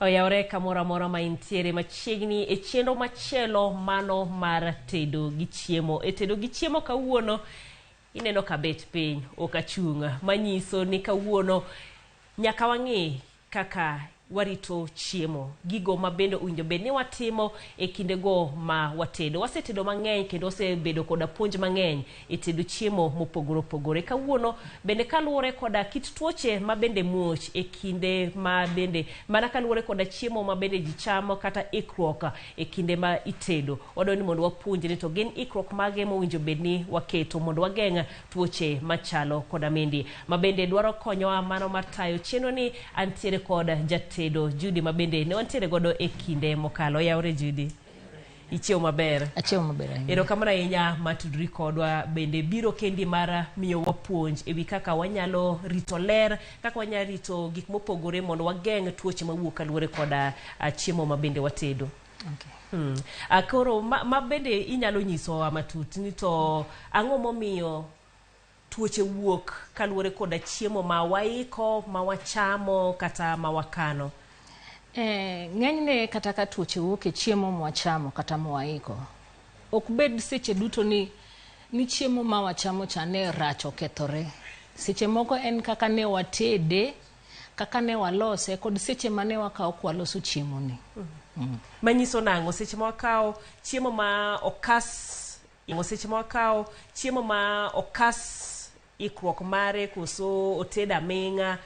Oyawore kamoro amora ma intiere machiegni e chenro machielo mano mar tedo gi chiemo. E tedo gi chiemo kawuono ineno ka bet piny ok achung' manyiso ni kawuono nyaka wang'i kaka warito chiemo, gigo ma bende owinjo bed ni watimo e kindego ma watedo. Wasetedo mang'eny kendo wasebedo koda puonj mang'eny e tedo chiemo mopogore opogore. Kawuono bende kaluwore koda kit tuoche ma bende muoch e kinde ma bende mana kaluwore koda chiemo ma bende ji chamo kata ikruok e kinde ma itedo. Wadwaro ni mondo wapuonjre to gin ikruok mage mowinjo bed ni waketo mondo wageng' tuoche machalo koda mendi. Ma bende dwaro konyowa mano mar tayo chenro ni antiere kod jatedo Judy ma bende ne wantiere godo e kinde mokalo. Oyawore Judy. Ichiew maber. Achiewo maber ahinya. Erokamano ahinya mar tudri kodwa bende biro kendi mar miyowa puonj ewi kaka wanyalo rito ler, kaka wanyalo rito gik mopogore mondo wageng' tuoche mawuok kaluwore koda chiemo ma bende watedo. Okay. Koro ma bende inyalo nyisowa matut ni to ang'o momiyo tuoche wuok kaluwore koda chiemo ma waiko, ma wachamo kata ma wakano? Ng'enyne kata ka tuoche wuok e chiemo mwachamo kata mwaiko, ok bed seche duto ni chiemo ma wachamo cha ne rach okethore. Seche moko en kaka ne watede, kaka ne walose, kod seche mane wakawo kwaloso chiemo ni. Manyiso nang'o seche ma wakawo chiemo ma okas, seche ma wakawo chiemo ma okas ikruok mare koso oted aming'a?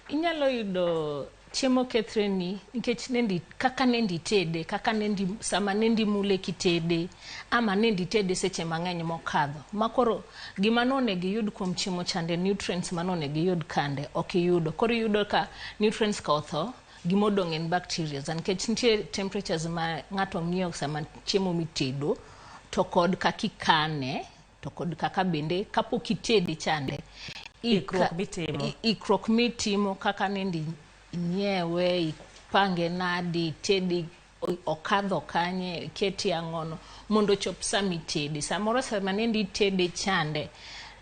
Inyalo yudo chiemo kethre ni nikech nendi, kaka nendi tede, kaka nendi, sama nendi mule kitede, ama nendi tede seche mang'eny mokadho. Ma koro gima nonego iyud kuom chiemo chande, nutrients manonego iyud kande, ok iyudo. Koro iyudo ka nutrients ka otho, gimodong' en bacteria. Nikech nitie temperatures ma ng'ato ng'iyo sama chiemo mitedo, to kod kaka ikane, to kod kaka bende kapok itede chande. Ikruok mitimo. Ikruok mitimo kaka nendi inyiewe, ipange nadi, itede, okadho kanye, ikete ang'ono, mondo ochop sama itede. Samoro sama nendi itede chande,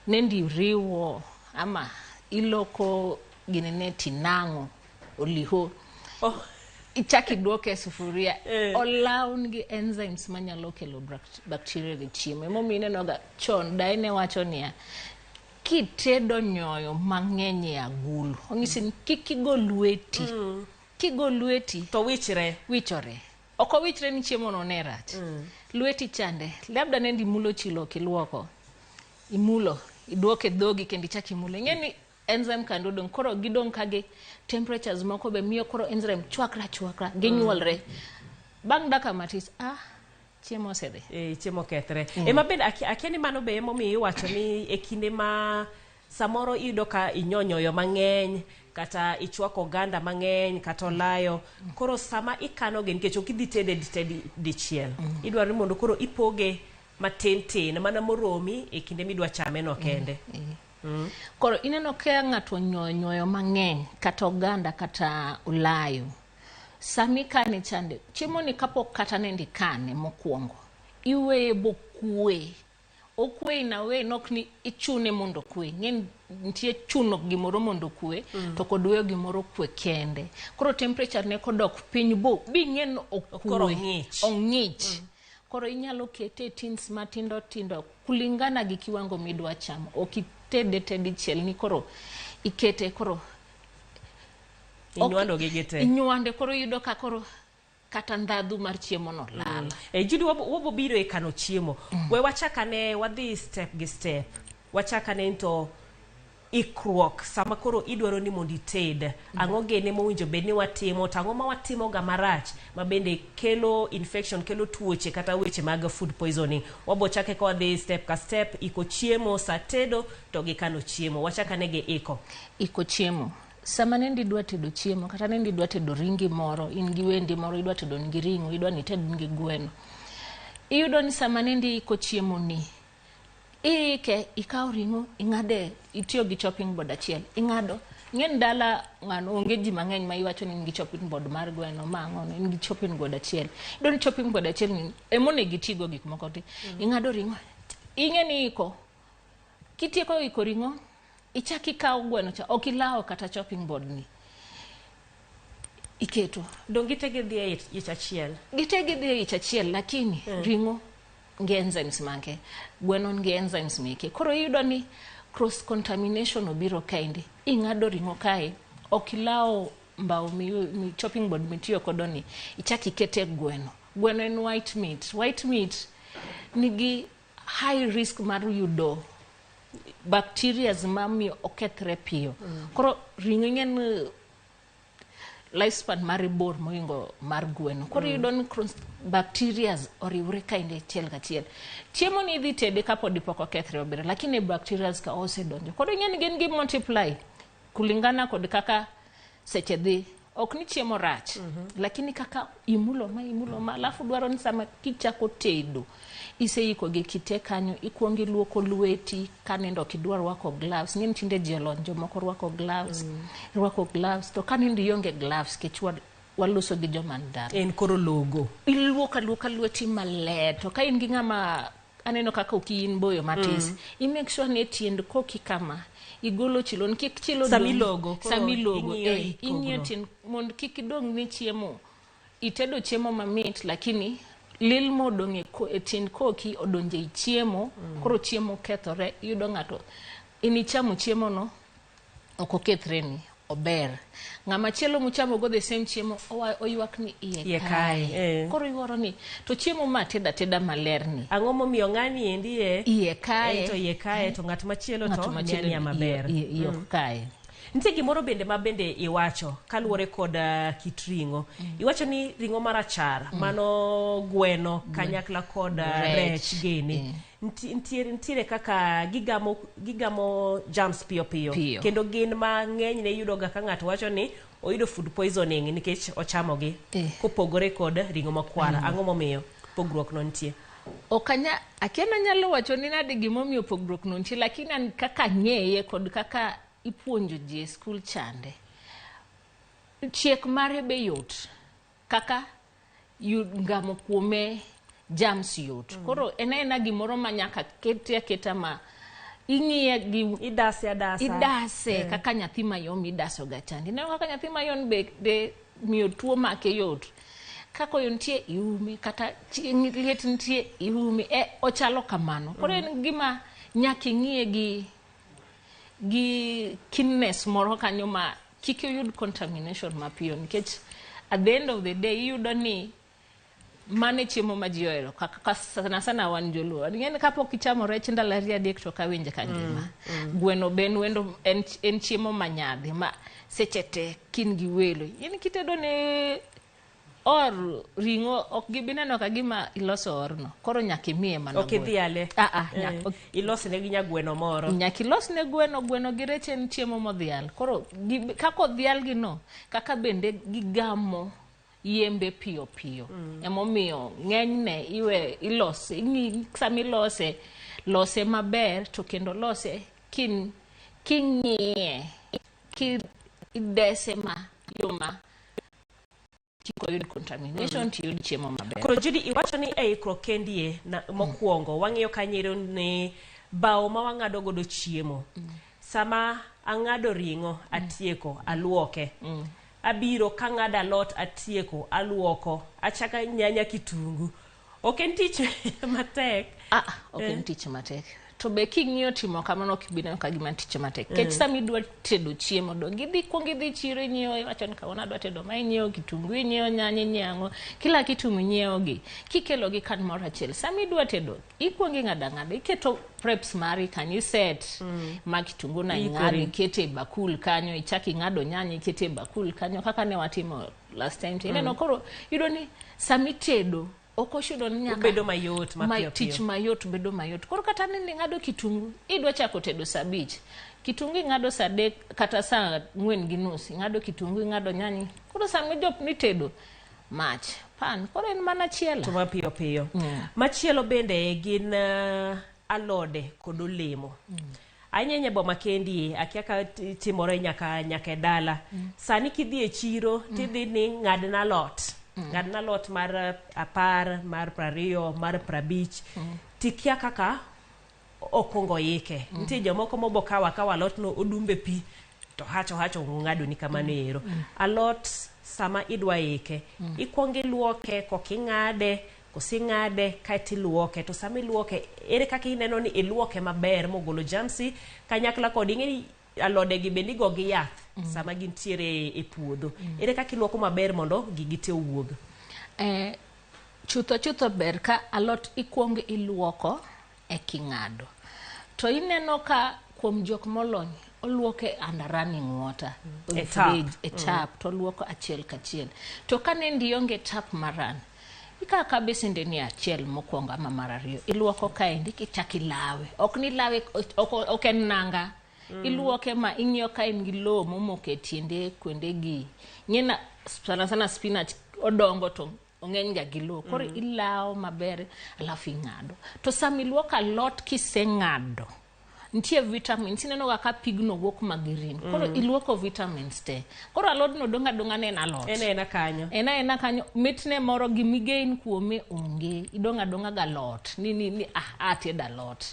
nendi riwo ama iloko ginene tinang'o, oliho. Oh. Ichak iduoke e sufuria. Olaw nigi enzymes manyalo kelo bacteria e chiemo. Emomiyo ineno ga chon daye ne wacho niya, kitedo nyoyo mang'eny e agulu, onyisi ni kik igo lweti. Kigo lweti to wichre. Wichore. Ok owichre ni chiemo no ne rach. Lweti chande, labda nendi imulo chilo ok iluoko. Imulo, iduoke dhogi kendo ichak imulo. Ing'e ni enzyme kando odong', koro gidong' ka gi temperatures moko be miyo koro enzyme chwakre achwakra, ginyuolre. Bang' dakika matis, chiemo osedhi. Chiemo okethre. Ema bende akia ni mano be emomiyo iwacho ni e kinde ma samoro iyudo ka inyonyoyo mang'eny, kata ichwako oganda mang'eny, kata olayo. Koro sama ikanogi, nikech ok idhi tede dichiel. Idwaro ni mondo koro ipoge matin tin, mana moromi e kinde midwa chame no kende. Koro ineno ka ng'ato onyoyo nyoyo mang'eny, kata oganda kata olayo. Sama ikane chande, chiemo ni kapok kata nende ikane mokwongo, iweye bokwe. Okwe in a way, nok ni ichune mondo okwe. Ng'en nitie chuno gimoro mondo okwe, to kod weyo gimoro okwe kende. Koro temperature ne kodok piny bo, bi ng'en okwe. Koro ong'ich. Ong'ich. Koro inyalo kete e tins matindo tindo kulingana gi kiwango midwa chamo. Ok itede te dichiel ni koro ikete koro Inywando gi gite. Inywande koro iyudo ka koro kata ndhadhu mar chiemo no lal. Judy, wabo biro e kano chiemo. We wachak ane wadhi step gi step. Wachak ane to ikruok sama koro idwaro ni mondo ited. Ang'o gene mowinjo bed ni watimo, to ang'o ma watimo ga marach ma bende kelo infection, kelo tuoche kata weche mag food poisoning. Wabo chake ka wadhi step ka step, iko chiemo, sa tedo to gi kano chiemo. Wachak ane gi iko. Iko chiemo. Sama nendi idwa tedo chiemo, kata nendi idwa tedo ringi moro, in gi wendi moro, idwa tedo nigi ring'o, idwa ni ited nigi gweno. Iyudo ni sama nendi iko chiemo ni, iike, ikawo ring'o, ing'ade, itiyo gi chopping board achiel, ing'ado. Ing'eni dala ng'ano onge ji mang'eny ma iwacho ni in gi chopping board mar gweno, ma ang'ono, in gi chopping board achiel. Iyudo ni chopping board achiel ni ema onego itigo gik moko te. Ing'ado ring'o, ing'e ni iko. Kitieko iko ring'o, ichak ikawo gweno cha, ok ilawo kata chopping board ni. Iketo. Dong gite gidhi e ich achiel? Gite gidhi e ich achiel, lakini ring'o ngi enzymes make, gweno ngi enzymes meke. Koro iyudo ni cross contamination obiro kaendi. Ing'ado ring'o kae, ok ilawo mbao mi chopping board mitiyo kodo ni, ichak ikete gweno. Gweno en white meat. White meat nigi high risk mar yudo bacterias mamiyo okethre piyo. Koro ring'o ing'e lifespan mare bor mohingo mar gweno. Koro iyudo ni cross bacterias oriwre kaendi achiel kachiel. Chiemo ni idhi tede kapodi pok okethre maber, lakini bacterias ka osedonjo. Koro ing'e ni gin gi multiply kulingana kod kaka seche dhi. Ok ni chiemo rach, lakini kaka imulo ma, alafu dwaro ni sama kichako tedo, iseiko gi kite kanyo, ikuongo iluoko lweti, ka nindo ok idwar rwako gloves. Ng'eni tinde ji olony, jomoko rwako gloves, rwako gloves, to ka nindo ionge gloves, kech waloso gi joma ni dala. En koro logo. Iluoko aluoka lweti maler, to ka in gi ng'ama aneno kaka ok in boyo matis, i make sure ni e tiend koki kama, igolo chilo, kik chilo Sama ilogo, koro sama ilogo, ing'iyo i ing'iyo kogno. tiend, mondo kik idong' ni chiemo, itedo chiemo mamit, lakini lil modong' e tiend koki odonjo ei chiemo, koro chiemo kethore, iyudo ng'ato, in ichamo chiemo no, ok okethreni, ober. Ng'ama chielo muchamo go the same chiemo, oywak ni iye Iye kaye. kaye, Koro iwuoro ni, to chiemo ma atedo ateda maler ni. Ang'o momiyo ng'ani endi e Iye kaye. To iye kaye, to ng'at machielo Ng'at to machielo ni ania maber. iye ok kaye. Nitie gimoro bende ma bende iwacho kaluwore kod kit ring'o. Iwacho ni ring'o marachar, mano gweno kanyakla kod Rech. rech gini. Nitiere kaka gigamo germs piyo piyo. Piyo. Kendo gin ma ng'enyne iyudo ga ka ng'ato wacho ni oyudo food poisoning nikech ochamogi. Kopogore kod ring'o makwar. Ang'o momiyo pogruok no nitie? Ok anya, akia nanyalo wacho ni nade gimomiyo pogruok no nitie, lakini an kaka ang'eye kod kaka ipuonjo ji e skul chande. Chiek mare be yot, kaka ngamo kuome germs yot. Koro en aena gimoro ma nyaka kete aketa ma ing'iye gi Idase adasa. Idase, kaka nyathi mayom idaso ga chande. Ineno kaka nyathi mayom be miyo tuo make yot. Kaka koyo nitie iume, kata chieng' liet nitie iume, ochalo kamano. Koro en gima nyaka ing'iye gi keenness moro kanyo ma kik iyud contamination mapiyo, nikech at the end of the day iyudo ni mano e chiemo ma ji ohero, kaka sana sana wan joluo. Ing'e ni kapok ichamo rech ndalo ariyo adek to ok awinj ka ngima. Gweno be en wendo, en chiemo manyadhi ma seche te kin gi welo. In kitedo ne or ring'o ok gibi neno ka gima iloso orno. Koro nyaka imiye mana Ok gweno. idhiale. Ah, ah, nyaka Ilosne gi nyagweno moro. Nyaka ilosne gweno, gweno gi rech en chiemo modhial. Koro kaka odhial gi no, kaka bende gigamo yembe piyo piyo. Emomiyo ng'enyne iwe ilose, ing'i sama ilose, lose maber to kendo lose king'iye, kidese ma yo ma kik oyud contamination tiyud chiemo maber. Koro Judy, iwacho ni e ikruok kendie na, mokwongo wang'iyo kanyero ni bao ma wang'ado godo chiemo. Sama ang'ado ring'o atieko aluoke. Abiro kang'ado alot atieko aluoko, achaka nyanya kitungu. Ok en tich matek. Ah, ok en tich matek. To be king'iyo timo kamano ok ibi neno ka gima en tich matek. Nikech sama idwa tedo chiemo dong idhi kuong idhi chiro inyiewo, iwacho ni kawuono adwa tedo ma, inyiewo kitungu, inyiewo nyanya, inyiewo ang'o, kila kitu minyiewo gi, kikelo gi kamoro achiel. Sama idwa tedo, ikuongo ing'ado ang'ada, iketo preps mari kanyo, iset ma kitungu na ing'ado, ikete e bakul kanyo, ichak ing'ado nyanya, ikete e bakul kanyo, kaka ne watimo last time. Ineno koro, iyudo ni sama itedo, ok ochuno ni nyaka Bedo mayot mapiyo tich piyo. mayot bedo mayot. Koro kata ni ing'ado kitungu, idwa chako tedo saa 5. Kitungu ing'ado saa 3 kata saa 4:30. Ing'ado kitungu, ing'ado nyanya. Koro sama ijop ni tedo, mach, pan, koro en mana chielo. To mapiyo piyo. Machielo bende gin alode kod olemo. Ahinya e boma kendi, akia ka timore nyaka e dala. Sani kidhi e chiro, tidhi ni ng'adna alot. Ng'adna alot mar 10, mar 20, mar 50. Tikia kaka okwongo ike. Nitie jomoko mobo kawo akawa alot no odumbe pi, to hacho hacho ng'ado ni kamano ero. Alot sama idwa ike, ikuongo iluoke koka ing'ade, koso ing'ade kaeto iluoke. To sama iluoke, ere kaka ineno ni iluoke maber mogolo jamsi kanyakla kod ing'e ni alode gi bende igo gi yath sama gintiere e puodho. Ere kaka iluoko maber mondo gigi te owuog? Chutho chutho ber ka alot ikuongo iluoko eka ing'ado. To ineno ka kuom jok molony, oluoke under running water. E tap. Fridge, e tap, to oluoko achiel kachiel. To ka nendi ionge tap maran, ikawo akawa besende ni achiel mokwongo ama mar ariyo, iluoko kaendi kichako ilawe. Ok ni ilawe, ok en nanga. Iluoke ma ing'iyo ka en gi lowo momoko e tiende kuonde gi. Ng'e sana sana spinach odongo to ong'eny ga gi lowo. Koro ilawo maber alafu ing'ado. To sama iluoko alot kiseng'ado, nitie vitamins, ineno ga ka pigno wuok ma green. Koro iluoko vitamins te. Koro alodno dong' adong'a ne en alot. En aena kanyo. En aena kanyo, mitne moro gimigain kuome onge. Idong' adong'a ga alot. Ni ni ni ah atedo alot.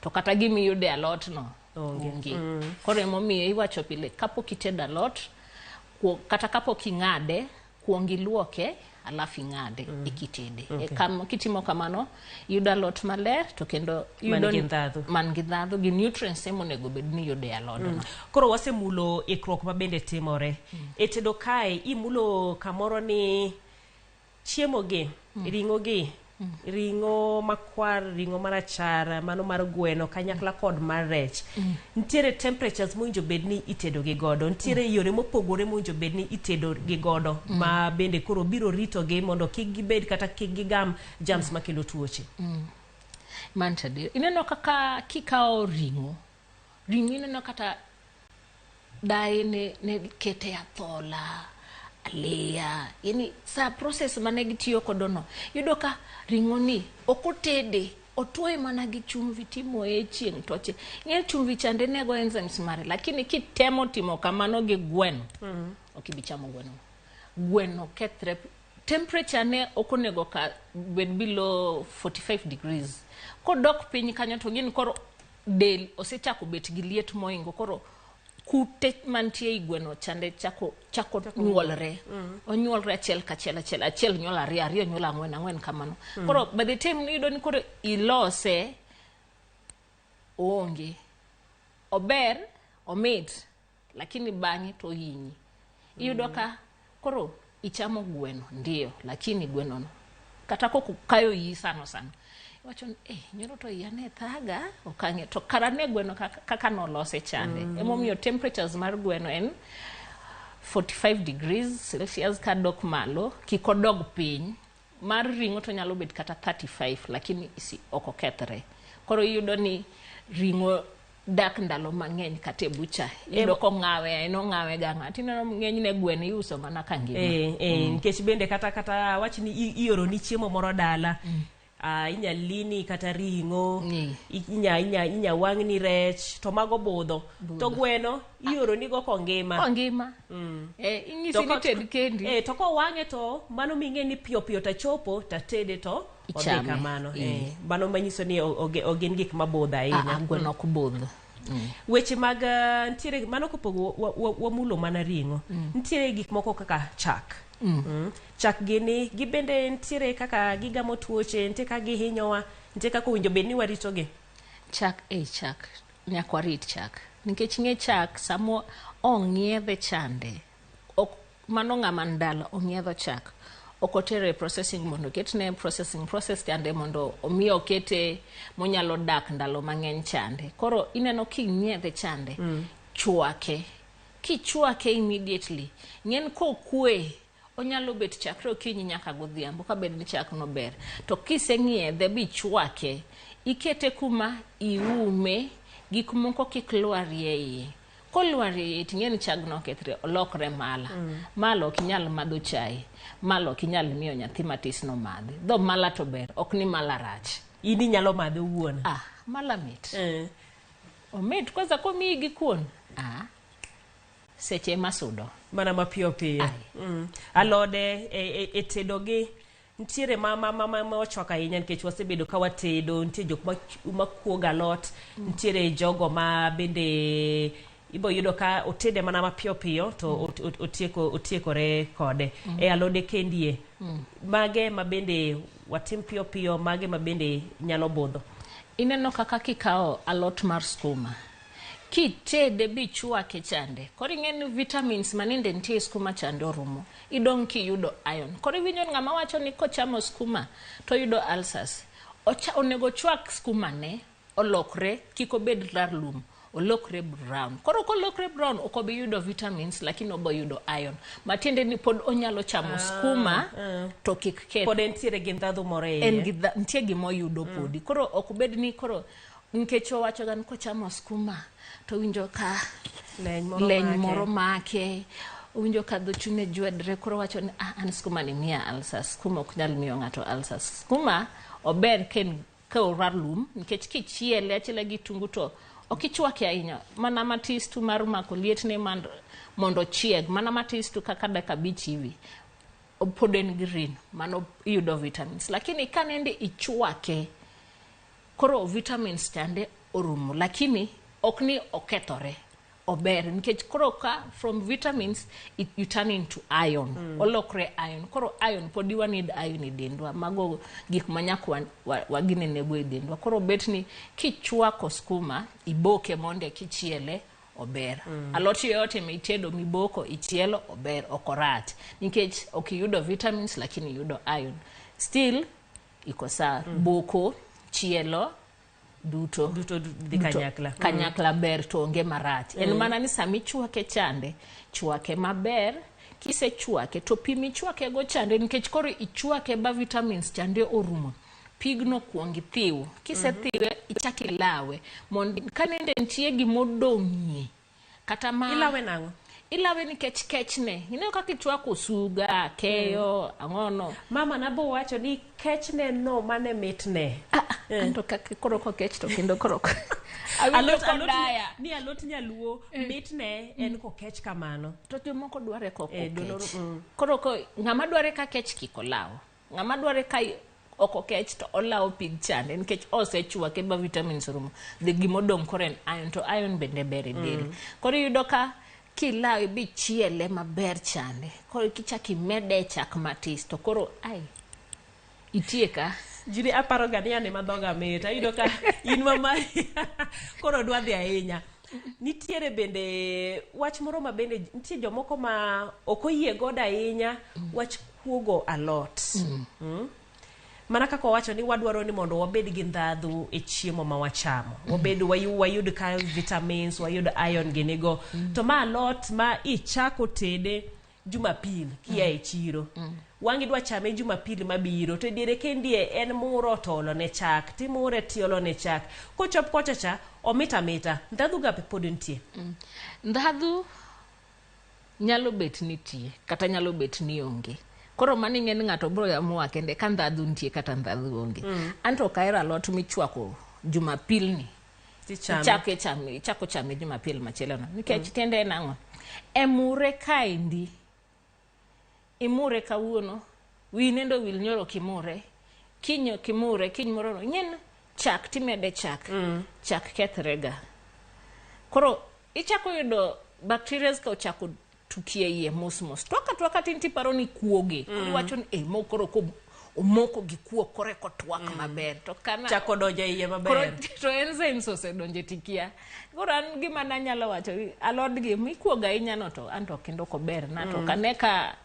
To kata gimiyudo e alot no Onge. onge. Koro emomiyo iwacho pile kapok itedo alot, kata kapok ing'ade, kuong iluoke alafu ing'ade ekitede. Kitimo kamano, iyudo alot maler to kendo Man iyudo gi ndhadhu. Man gi ndhadhu gi nutrients monego bed ni iyudo e alodno. Koro wasemulo ikruok ma bende timore. E tedo kae, imulo kamoro ni chiemo gi, ring'o gi, ring'o makwar, ring'o marachar, mano mar gweno kanyakla kod mar rech. Nitiere temperatures mowinjo bed ni itedo gi godo. Nitiere yore mopogore mowinjo bed ni itedo gi godo ma bende koro biro rito gi mondo kik gibed kata kik gigam germs makelo tuoche. Mano to adier. Ineno kaka kikawo ring'o, ring'o ineno kata daye ne kete athola, aliya, yani sa process mane gitiyo kodo no, iyudo ka ring'o ni ok otede, otuoye mana gi chumvi timoye e chieng' toche. Ing'e chumvi chande nego enzymes mare, lakini kitemo timo kamano gi gweno, ok ibi chamo gweno. Gweno kethre, temperature ne ok onego ka bed below 45 degrees. Kodok piny kanyo to gin koro del osechako bet gi liet moingo, koro kute mantie ei gweno chande chako nyuolre. Onyuolre achiel kachiel achiel, achiel nyuol ariyo, ariyo nyuol ang'wen, ang'wen kamano. Koro by the time iyudo ni koro ilose, oonge. Ober, omit, lakini bang'e to ohinyi. Iyudo ka koro ichamo gweno, ndio, lakini gweno no kata kok okayo iyi sana sana. Iwacho ni, nyoro to iya ne thaga, ok ang'e. To kara ne gweno kaka nolose chande. Emomiyo temperatures mar gweno en 45 degrees Celsius kadok malo, kik odog piny. Mar ring'o to nyalo bet kata 35, lakini isi ok okethre. Koro iyudo ni ring'o dak ndalo mang'eny kata e bucha. Iyudo kong'awe, en ong'awe ga ng'a. Tineno ng'enyne gweno iuso mana ka ngima. Nikech bende kata wach ni ioro ni chiemo moro dala. Inya lini kata ring'o, inya wang'ni rech, to mago budho. To gweno ioro ni go kongima. Kongima. Inyisi ni ted kendi. To kowang'e to mano ming'e ni piyo piyo tachopo tatede to odhi Ichame. kamano. Mano manyiso ni ogin gik mabudho ahinya. Gweno ok budh. Weche mag nitiere mano kopogo wamulo mana ring'o. Nitiere gik moko kaka chak. Chak gini gibende nitiere kaka gigamo tuoche, nitie kaka gihinyowa, nitie kaka owinjo bed ni waritogi. Chak, chak. Nyaka warit chak. Nikech ng'e chak samo ong'iedhe chande. Ok, mano ng'ama ndalo ong'iedho chak. Ok otere e processing mondo oketne processing process chande mondo omi okete monyalo dak ndalo mang'eny chande. Koro ineno king'iedhe chande, chwake. Kichwake immediately, ng'en kokwe, onyalo bet chakre okinyi nyaka godhiambo kabed ni chak no ber. To kiseng'iedhe bichwake, ikete kuma iume, gik moko kik lwarie iye. Kolwarie iye ting'e ni chagno okethre, olokre mala. Mala ok inyal madho chai, mala ok inyal miyo nyathi matis no madhi. Dho mala to ber, ok ni mala rach. In inyalo madhe owuon. Mala mit. Omit kwanza komiyi gi kuon. Seche masudo. Mana mapiyo piyo. Alode e tedo gi nitiere ma ochwako ahinya nikech wasebedo ka watedo, nitie jok ma kuogo alot, nitiere jogo ma bende Ibo yudo ka otede mana mapiyo piyo to otieko otiekore kode. E alode kendie, mage ma bende watim piyo piyo, mage ma bende nyalo budho? Ineno kaka kikawo alot mar skuma, kitede bichwake chande, koro ing'e ni vitamins manende nitie e skuma chande orumo, idong' kiyudo iron. Koro iwinjo ni ng'ama wacho ni kochamo skuma to oyudo ulcers, onego chwak skuma ne olokre kik obed ralum, olokre brown. Koro kolokre brown ok obi yudo vitamins, lakini obo yudo iron, matiende ni pod onyalo chamo skuma to kik keth. Pod entiere gi ndhadhu moro e en iye. Gi nitie gima oyudo podi. Koro ok bed ni koro nikech owacho ga ni kochamo skuma to owinjo ka leny moro leny make. Moro make, owinjo ka dho chunye jwedre. Koro wacho ni ah, an skuma ni miya ulcers. Skuma ok nyal miyo ng'ato ulcers. Skuma ober ka en ka oralum, nikech kichiele achiela gi kitungu to ok ichwake ahinya, mana matis tu mar mako lietne mondo ochieg mana matis tu kaka dakika 5 hivi, pod en green, mano iyudo vitamins. Lakini ka nende ichwake, koro vitamins chande orumo, lakini ok ni okethore, ober, nikech koro ka from vitamins you turn into iron, olokre iron. Koro iron podi wa need iron e dendwa, mago gik ma nyaka waginenego e dendwa. Koro bet ni kichwako skuma, iboke monde kichiele, ober. Alot yoyote mitedo miboko ichielo, ober, ok orach, nikech ok iyudo vitamins lakini iyudo iron still, iko sawa. Boko, chielo, duto duto dhi kanyakla. Kanyakla ber to onge marach. En mana ni sama ichwake chande, chwake maber. Kisechwake to pi michwake go chande, nikech koro ichwake ba vitamins chande orumo, pigno kuong ithiw. Kisethiwe, ichak ilawe mondo ka nende nitie gimodong'ie kata ma Ilawe nang'o? Ilawe nikech kechne. Ineno kaka ichwako osuga, keyo, ang'ono. Mama nabo wacho ni kechne no mane mitne. Ah, ah, anto kaka koro kokech to kendo koro awinjo Alot kodaya. ni alot nyaluo mitne en kokech kamano. To jomoko dware kok okech. Koro ko ng'ama dware ka kech kik olaw, ng'ama dware ka ok okech to olawo pig chande, nikech osechwake ba vitamins orumo, the gimodong' koro en iron, to iron bende ber e del. Koro iyudo ka kilawe bichiele maber chande, koro kichak imede chak matis to koro ai itieka. Jiri aparo ga ni an ema dhoga mit. Ayudo ka in mama koro dwa dhi ahinya. Nitiere bende wach moro ma bende nitie jomoko ma ok oyie godo ahinya, wach kuogo alot. Mana kaka wawacho ni wadwaro ni mondo wabed gi ndhadhu e chiemo ma wachamo. Wabed wayud ka vitamins, wayud iron ginigo. To ma alot ma ichako tede Jumapil kia e chiro. Wang' idwa chame Jumapil mabiro to e diere kendie en muro to olo ne chak, timure tiolo ne chak. Kochop kocha cha, omit amita. Ndhadhu ga pod nitie. Ndhadhu nyalo bet nitie kata nyalo bet ni onge. Koro mano ing'e ni ng'ato biro amua kende ka ndhadhu nitie kata ndhadhu onge. Anto ok ahero alot michwako Jumapil ni Tichame. ichako chame, ichako chame Jumapil machielo no, nikech tiende en ang'o? E mure kaendi imure kawuono, wi nendo wil nyoro kimure, kiny ok imure, kiny moro no ing'e ni chak timede chak, chak kethre ga. Koro ichako yudo bacteria ka ochako tukie iye mos mos, twaka twaka tin tiparo ni kuoge. Koro iwacho ni eh, mo koro ko omoko gi kuok, koro eko twak maber to kana Chako donjo e iye koro maber. To enzymes osedonjo e tikia. Koro an gima nanyalo wacho ni alodgi mikuogo ahinya no to anto kendo ok ober na, to ok ane ka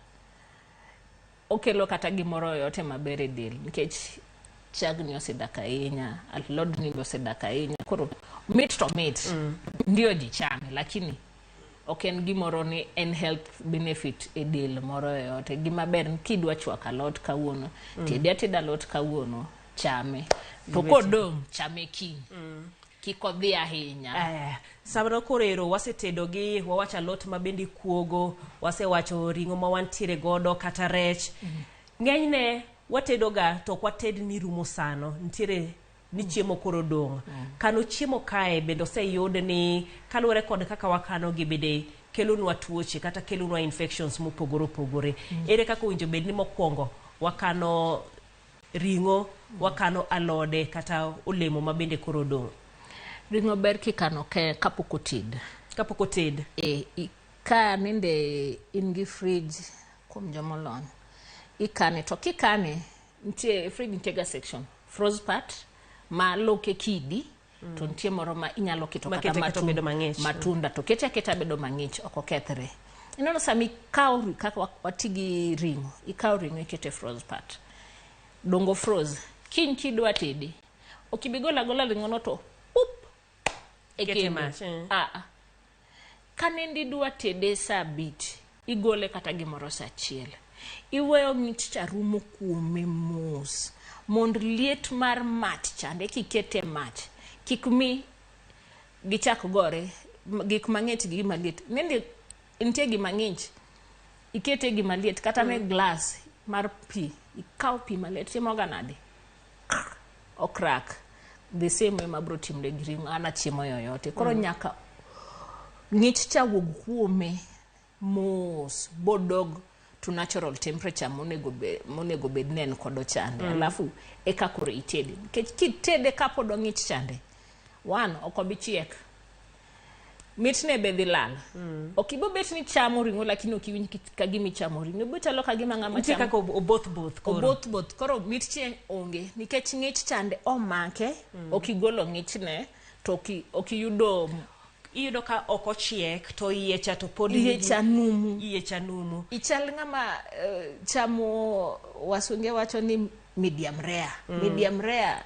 okelo kata gimoro yoyote maber e del, nikech chagni osedak ahinya, alodni be osedak ahinya. Koro mit to mit, ndio ji chame, lakini ok en gimoro ni en health benefit e del moro yoyote. Gima ber ni kidwa chwako alot kawuono, tede ateda alot kawuono, chame, to kodong' chame kiny, kik odhi ahinya. Samano koro ero wasetedo gi wawacho alot ma bende ikuogo, wasewacho ring'o ma wantiere godo kata rech. Ng'enyne watedo ga to ok wated ni rumo sano. Nitiere ni chiemo koro dong'. Kano chiemo kae bende oseyud ni kaluwore kod kaka wakano gi bende kelonwa tuoche kata kelonwa infections mopogore opogore. Ere kaka owinjo bed ni mokwongo wakano ring'o, wakano alode kata olemo ma bende koro odong'? Ring'o ber kikano ke kapok oted. Kapok oted. E, ka nende in gi fridge kuom jomolony, ikane to kikane nitie fridge nitie ga section froze part ma loke kidi to nitie moro ma inyalo keto Ma kata kete kata obedo mang'ich. Matunda to kete aketa bedo mang'ich ok okethre. Ineno sama ikawo kaka wati gi ring'o, ikawo ring'o ikete e froze part dongo froze, kiny kidwa tede ok ibi golo agola ring'o no to pup e Kete kendo. Mach, eh. Ah, ah. Ka nende idwa tede saa 5, igole kata gimoro saa 1, iweyo ng'ich cha rumo kuome mos mond liet mar mach chande kikete mach kik mi gichak gore gik mang'ich gi gima liet. Nende nitie gima ng'ich ikete gima liet kata ne glass mar pi, ikaw pi maliet timoga nade okrak. The same way mabro timre gi ring'o ana chiemo yoyote koro nyaka ng'ich cha wuog kuome mos bodog to natural temperature monego bed ni en kodo chande. Alafu eka koro itede, nikech kitede kapod ong'ich chande one ok obi chiek, mitne be dhi lal. Ok ibo bet ni chamo ring'o lakini ok iwinj ka gima ichamo ring'o, ibo chalo ka gima ng'ama Nitie chamo kaka oboth both koro. Oboth both koro mit chieng onge nikech ng'ich chande omake. Ok igolo ng'ichne to ok iyudo. Iyudo ka ok ochiek to iye cha to pod Iye cha numu. Iye cha numu. Ichal ng'ama chamo, wasunge wacho ni medium rare. Medium rare.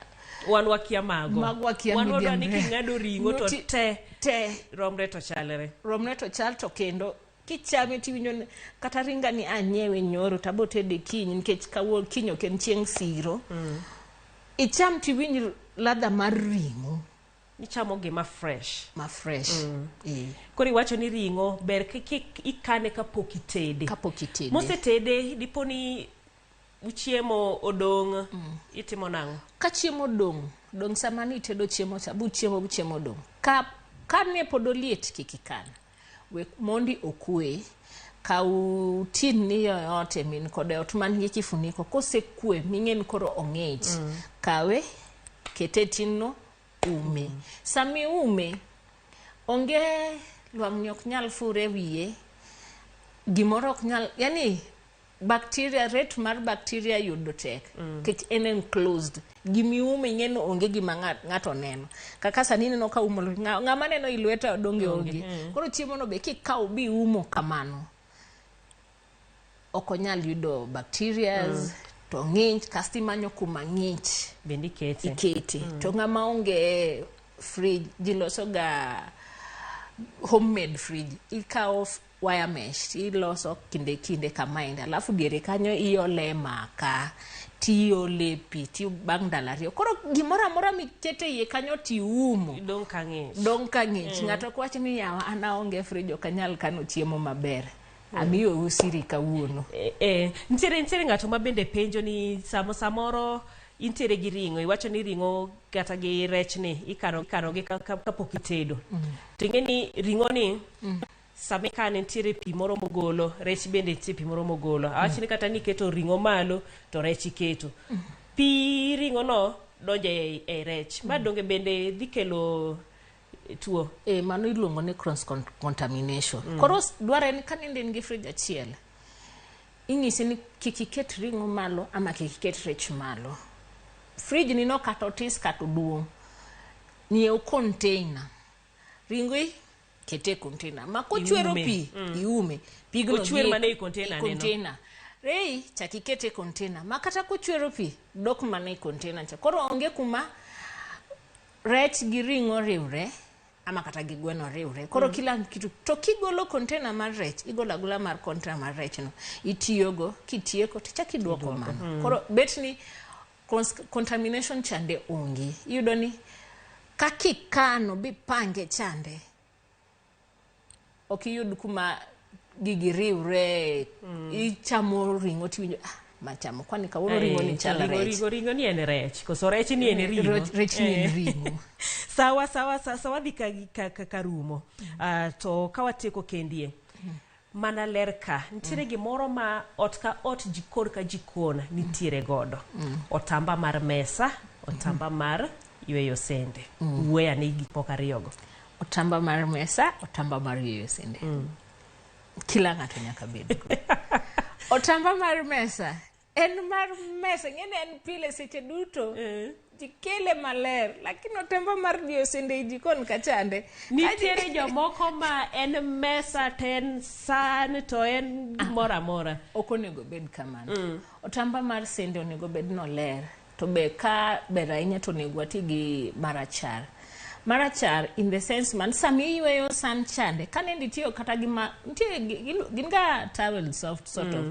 Wan wakia mago. Mago wakia. Wan wadwa Medium ni rare. king'ado ring'o to te te romre to chalre. Romre to chal to kendo kichame tiwinjo ni kata ringa ni anyiewe nyoro tabo tede kiny nikech kawuono kiny ok en chieng' siro. Icham tiwinj ladha mar ring'o. Ichamo gima fresh. Ma fresh. Koro iwacho ni ring'o ber ikane kapok itede. Kapok itede. Mosetede dipo ni chiemo odong', itimo nang'o? Ka chiemo odong', dong' sama ni itedo chiemo cha, bu chiemo bu chiemo odong'. Ka ne pod oliet kik ikan. We mondi okwe. Kaw tin ni yoyote min kode ot man gi kifuniko kosekwe ming'e ni koro ong'ich. Kawe kete e tin no ume. Sami ume onge lwang'ni ok nyal fure wiye, gimoro ok nyal, yani bacteria, rate mar bacteria yudo tek nikech en enclosed. Gimiume ing'e ni onge gima ng'ato neno. Kaka sani ineno ka umo ng'ama neno i lweta donge onge. Koro chiemo no be kikawo bi umo kamano ok onyal yudo bacterias to ng'ich kasto imanyo kuma ng'ich bende ikete. Ikete. To ng'ama onge fridge, ji loso ga homemade fridge. Ikawo wire mesh iloso kinde kinde kamaendi, alafu diere kanyo iole maka tiole pi ti bang' ndalo 2 koro gimoro amora mikete iye kanyo tiumo dong' ka ng'ich. Dong' ka ng'ich. Ng'ato ok wach ni yawa an aonge fridge ok anyal kano chiemo maber. Amiyou siri kawuono. E, nitiere ng'ato ma bende penjo ni samoro intiere gi ring'o, iwacho ni ring'o kata gi rech ni ikano gi kapok itedo to ing'e ni ring'o ni sama ikane nitiere pi moro mogolo, rech bende nitie pi moro mogolo. Awach ni kata ni iketo ring'o malo to rech iketo pi ring'o no donjo e rech ma donge bende dhi kelo tuo? E, mano iluongo ni cross contamination. Koro dwarre ni ka nende in gi fridge achiel, inyisi ni kik iket ring'o malo ama kik iket rech malo. Fridge ni no kata otis kata oduong', nyiew container. Ring'o kete e container. Ma kochwero Iume. pi, iume. Pigno Ochwer dhi mana e container e neno. Container. Rei chak ikete e container. Ma kata kochwero pi, dok mana e container cha. Koro onge kuma rech gi ring'o riwre ama kata gi gweno riwre. Koro kila kitu to kigolo container mar rech, igolo agola mar container mar rech no. Itiyogo, kitieko tichak iduoko mano. Koro bet ni contamination chande onge. Iyudo ni kakikano bipange chande ok iyud kuma gigi riwre. Ichamo ring'o tiwinjo ah, machamo kwani kawuono ring'o ni chal ring'o, rech. Ring'o ni en rech koso rech ni en ring'o? Rech ni en ring'o. Sawa sawa, dhi ka rumo. To ka watieko kendie mana ler ka nitiere gimoro ma ot ka ot, jikon ka jikon nitiere godo, otamba mar mesa, otamba mar yweyo sende. Wuoya ne gik moko ariyogo. Otamba mar mesa, otamba mar yweyo sende. Kila ng'ato nyaka bed go. Otamba mar mesa en mar mesa, ing'eni en pile seche duto. Jikele maler, lakini otamba mar yweyo sende e jikon kachande. Nitiere jomoko ma en mesa to en san to en gimoro amora. Ok onego bed kamano. Otamba mar sende onego bed noler. To be ka ber ahinya to onego wati gi marachar. Marachar in the sense man sama iyweyo san chande, ka nende itiyo kata gi ma, nitie gin ga towel soft sort of.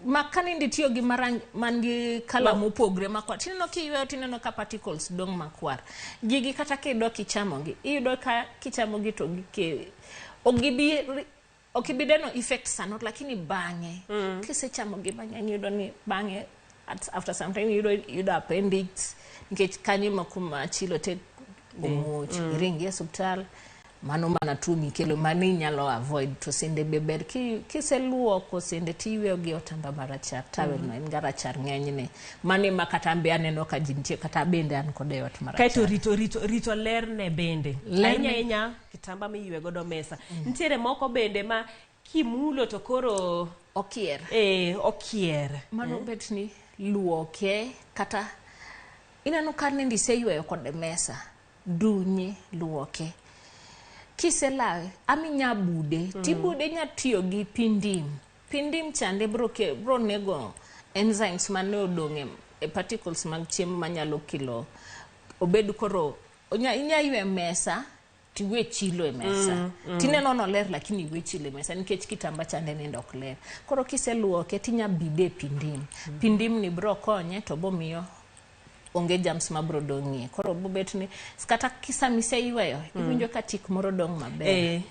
Ma ka nende itiyo gi marang, man gi colour mopogre makwar, tineno kiyweyo tineno ka particles dong' makwar. Gigi kata kidok ichamogi, iyudo ka kichamogi to gike, ok gibi ok ibi neno effect sano lakini bang'e kisechamo gi mang'eny iyudo ni bang'e after some time iyudo appendix nikech kanyo ema kuma chilo te omuoch iringi e osiptal mano mana tuo mikelo mano inyalo avoid to sende be ber kiseluoko sende tiyweyo gi otamba marachar towel no en ga rachar ng'enyne mano ema kata an be aneno ka ji nitie kata bende an kode e ot marachar. Kaeto rito lerne bende. Lerne. Ahinya ahinya kitamba miywe godo mesa. Nitiere moko bende ma kimulo to koro okier. Okier. Mano bet ni luoke kata ineno ka nende iseyweyo kode mesa, dunye, luoke. Kiselawe, ama inya bude, tibude inya tiyo gi pi ndim. Pi ndim chande bro nego enzymes mane odong' e particles mag chiemo manyalo kelo obed koro inya ywe mesa tiwe chilo e mesa. Tineno noler lakini iwe chilo e mesa nikech kitamba chande nende ok ler. Koro kiseluoke tinya bide e pi ndim. Pi ndim ni bro konye to bomiyo onge germs mabro dong'ie. Koro bobet ni kata sama iseyweyo iwinjo ka tik moro dong' maber.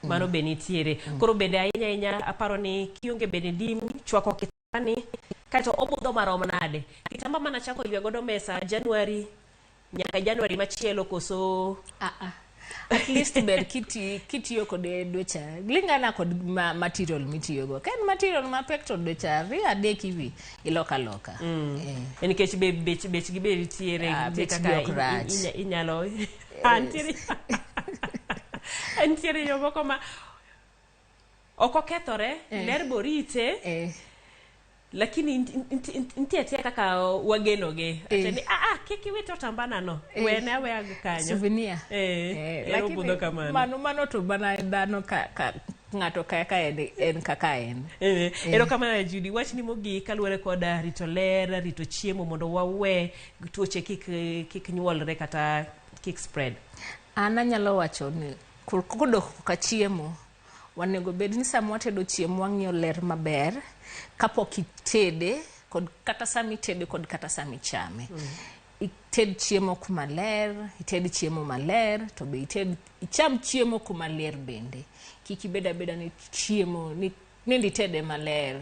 Mano be nitiere. Koro bende ahinya ahinya aparo ni kionge bende ndim chwako kitambani kaeto obudho marom nade. Kitamba mana chako ywe godo mesa January nyaka January machielo koso At least ber kitiyo kode dweche lingana kod material mitiyogo. Ka en material mapek to dweche 2 3 hivi iloka loka. Nikech be bech gi be nitiere, nitie bech gi kaka ok rach. Inyalo nitiere jomoko ma ok okethore, ler borite. Lakini nitie atia kaka wagenogi. Acha ni, kik iwit otambana no. Wene aweya gi kanyo. Souvenir. Ero Lakini budho kamano. mano to mana dhano ka ng'ato kaka en kaka en. Erokamano Judy, wachni mogik kaluwore kod rito ler, rito chiemo mondo wawe tuoche kik nyuolre kata kik spread. An anyalo wacho ni kodok ka chiemo, wanego bed ni sama watedo chiemo wang'iyo ler maber kapok itede kod kata sama itede kod kata sama ichame. Ited chiemo kuma ler, ited chiemo maler, to be icham chiemo kuma ler bende. Kik ibed abeda ni chiemo ni nende itede maler,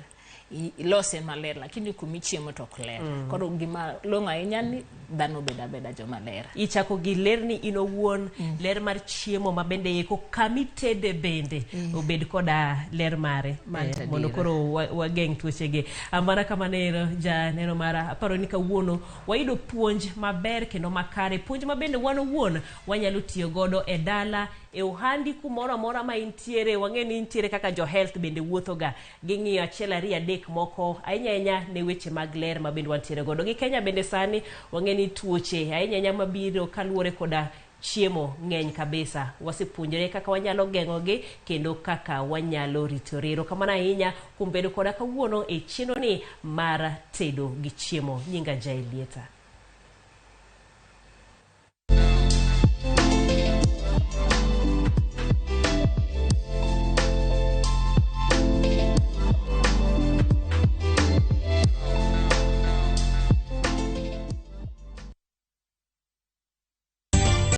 ilose maler, lakini kuma ichiemo to ok ler. Koro gima long'o ahinya ni dhano bed abeda joma ler. Ichako gi ler ni in owuon, ler mar chiemo ma bende eko kamitede bende obed koda ler mare. Mano adiera. Mondo koro wageng' tuochege. Mana kamano ero janeno mara, aparo ni kawuono wayudo puonj maber kendo makare, puonj ma bende wan owuon wanyalo tiyo godo e dala, e ohandi kumoro amora ma intiere. Wang'e ni intiere kaka jo health bende wuothoga, ging'iyo 1 2 3 moko ahinya ahinya ne weche mag ler ma bende wantiere godo. Gi Kenya bende sani wang'e ni tuoche ahinya ahinya mabiro kaluwore koda chiemo ng'eny kabisa. Wasepuonjore kaka wanyalo geng'ogi kendo kaka wanyalo ritore. Erokamano ahinya kuom bedo koda kawuono e chenro ni mar tedo gi chiemo. Nyinga Jael Lieta.